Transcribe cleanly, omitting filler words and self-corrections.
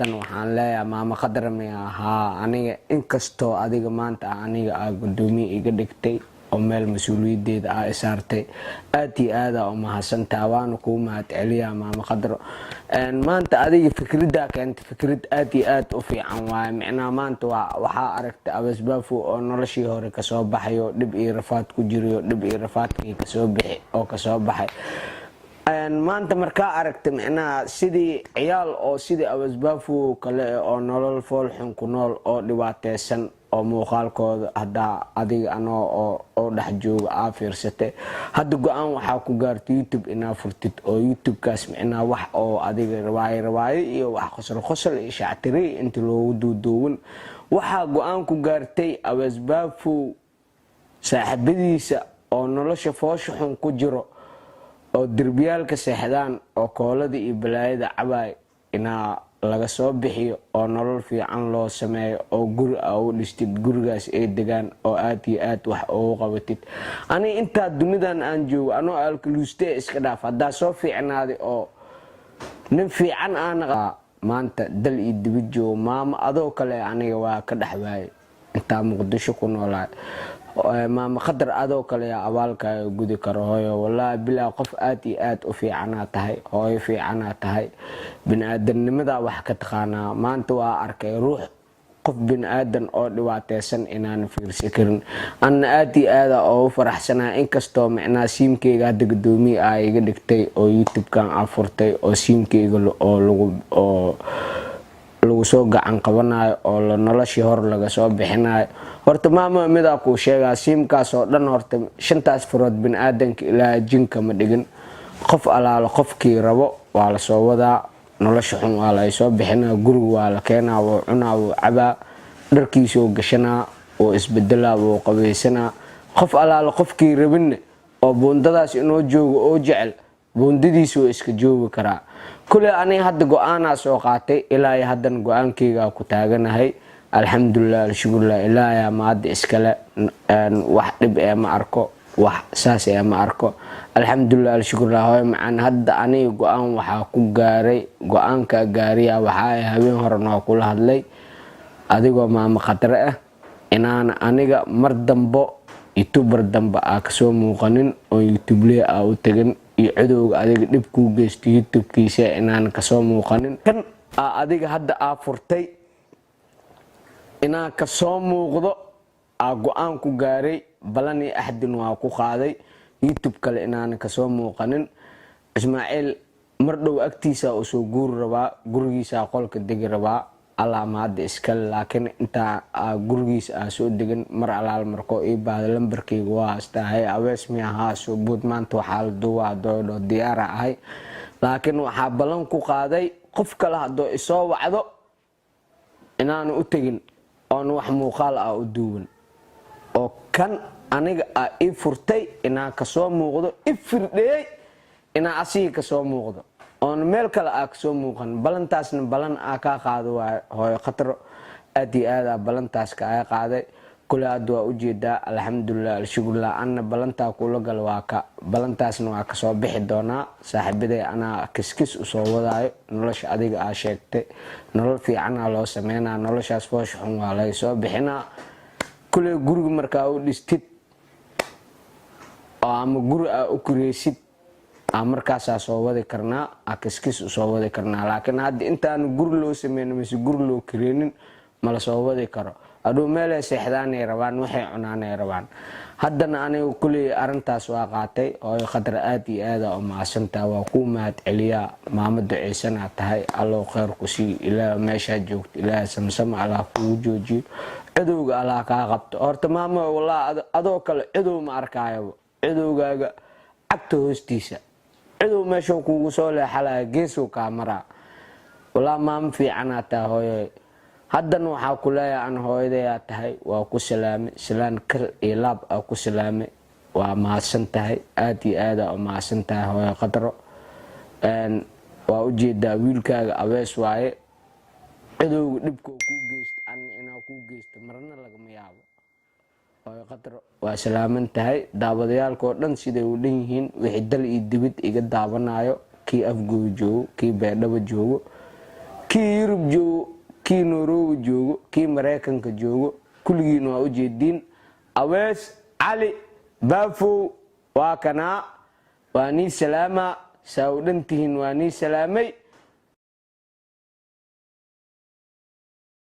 Dan waxaan leeyahay, maama Khadra mi ahaa aniga, inkastoo adiga maanta aniga aa gudoomiye iga dhigtay oo meel mas-uuliyadeeda aa isaartay, aad iyo aadaa u mahadsantaa, waana kuu mahad celiyaa, maama Khadro. Maanta adiga fikraddaa keentay fikrad aad iyo aad u fiican waaye. Micnaha maanta waxaa aragtay Abasbaafo oo noloshii hore kasoo baxayo, dhib iyo rafaad ku jirayo, dhib iyo rafaadkii kasoo bixi oo kasoo baxay. Maanta markaa aragta micnaha sidii ciyaal oo sidii Abasbaafo kale oo nolol foolxun ku nool oo dhibaateysan oo muuqaalkooda haddaa adiga anoo oo dhex jooga aa fiirsatay, hadda go-aan waxaa ku gaartay YouTube inaa furtid, oo YouTube-kaas micnaha wax oo adiga rawaayo rawaayo iyo wax qosol qosol iyo shactiri inta loogu duuduuwan, waxaa go-aan ku gaartay Abasbaafo saaxiibadiisa oo nolosha foosha xun ku jiro oo derbiyaalka seexdaan oo koolada iyo balaayada cabaay inaa laga soo bixiyo oo nolol fiican loo sameeyo oo guri aa u dhistid, gurigaas ay degaan oo aad iyo aad wax ugu qabatid. Aniga intaa dunidan aan joogo anoo alkaluuste iska dhaaf, haddaa soo fiicnaaday oo nin fiican aan maanta dal iyo dibid joogo, maamo adoo kale aniga waa ka dhex waayay intaa Muqdisho ku noolaay. Maama Khadar, adoo kale abaalkaaga gudi karo, hooyo. Wallaahi bilaa, qof aad iyo aad u fiicanaa tahay, hooyo fiicanaa tahay, bini-aadamnimadaa wax ka taqaanaa. Maanta waa arkay ruux qof bini-aadan oo dhibaateysan inaan fiirsi karin. Anna aad iyo aada oogu faraxsanaa, inkastoo micnaha siimkeyga hadda gudoomiye aa iga dhigtay oo YouTube-kan aa furtay oo siimkeyga oo lagu oo lagu soo gacan qabanayo oo noloshii hor laga soo bixinayo. Horta maama, midaa kuu sheegaa, siimkaas oo dhan horta shantaas furood bini-aadanka ilaa jinka ma dhigin. Qof alaalo qofkii rabo waa lasoo wadaa, nolosha xun waa la soo bixinaa, guriga waa la keenaa, wuu cunaa, wuu cabaa, dharkiisuu gashanaa, wuu isbedelaa, wuu qabaysanaa. Qof alaalo qofkii rabinne oo buundadaas inoo joogo oo jecel buundadiisa wuu iska joogi karaa. Kuley aniga hadda go-aanaa soo qaatay, ilaa iyo haddana go-aankeygaa ku taaganahay. Alxamdulilah, alshukurlah, ilaahayaa maadda iskale. Wax dhib ee ma arko, wax saas ee ma arko. Alxamdulilah, alshukurlah. Hooyo macaan, hadda aniga go-aan waxaa ku gaaray, go-aanka gaariya waxaa habeen hore noo kula hadlay adigoo maamo Khadre ah inaan aniga mar dambo YouTuber dambe aa kasoo muuqanin oo YouTubeley aa u tegin iyo codowga adiga dhib kuu geysto YouTube-kiisa inaan kasoo muuqanin. Kan aa adiga hadda aa furtay inaan kasoo muuqdo aa go-aan ku gaaray, balan iyo axdin waa ku qaaday YouTube kale inaan kasoo muuqanin. Ismaaciil mar dhow agtiisa uu soo guuri rabaa, gurigiisa qolka degi rabaa, Allah maadda iskale. Laakiin intaa gurigiisa aa soo degan, mar alaal markoo ii baahda lambarkeyga waa haystaa. Hay Awees mi ahaa, soo buud, maanta waxaa la duubaa doodho, diyaara ahay. Laakiin waxaa ballan ku qaaday qof kale haddoo isoo wacdo inaanu u tegin oon wax muuqaal ah u duuban oo kan aniga aa ii furtay inaan kasoo muuqdo, i firdheeyey inaan asigii kasoo muuqdo oon meel kale aa kasoo muuqan. Ballantaasna ballan aa kaa qaado waayo, hooyo Khatro, aad iyo aad aa ballantaas kaaga qaaday. Kule hadda waa ujeedaa, alxamdulilah, alshukurlah. Anna ballantaa kula gala, waa ka ballantaasna waa kasoo bixi doonaa. Saaxiibaday anaa kiskis usoo wadaayo, nolosha adiga aa sheegtay nolol fiicanaa loo sameynaa, noloshaas foosha xun waa laga soo bixinaa. Kule guriga markaa u dhistid oo ama guri aa u kureysid aa markaasaa soo wadi karnaa, aa kiskis usoo wadi karnaa. Laakiin hadda intaanu guri loo sameynin mise guri loo kareenin mala soo wadi karo. Adhuu meelay seexdaanay rabaan, waxay cunaanay rabaan. Haddana aniga kuley arintaas waa qaatay. Hooyo Khadra, aad iyo aada u mahadsantaa, waa kuu mahad celiyaa. Maamo duceysanaa tahay, Allow kheyr ku sii. Ilaah meeshaa joogto Ilaah samsama Allah kugu joojiyo, cadowga Allah kaa qabto. Horta maamo, walaa adoo kale cadow ma arkaayaba. Cadowgaaga cagta hoostiisa, cadow meeshuu kuugu soo leexalaya geesuu kaa maraa. Walaa maamo fiicanaa tahay, hooyo. Haddana waxaa ku leeyahay, an hooyadayaa tahay, waa ku salaamay, salaan kal iyo laab aa ku salaamay. Waa mahadsan tahay, aad iyo aada u mahadsan tahay, hooyo Khadro. Waa ujeedaa wiilkaaga Abees waaye. Cadowga dhibkoo kuu geysto anna inaa kuu geysto marna lagama yaabo. Hooyo Khadro, waa salaaman tahay. Daawadayaalkoo dhan siday u dhan yihiin, wixii dal iyo dibid iga daawanayo, kii Afgooy joogo, kii Beedhabo joogo. Kii Yurub joogo, kii Nairobi joogo, kii Maraykanka joogo, kulligiina waa ujeediin. Awees Cali Baafow waa kanaa. Waa nii salaama, saa u dhantihiin, waa nii salaamay.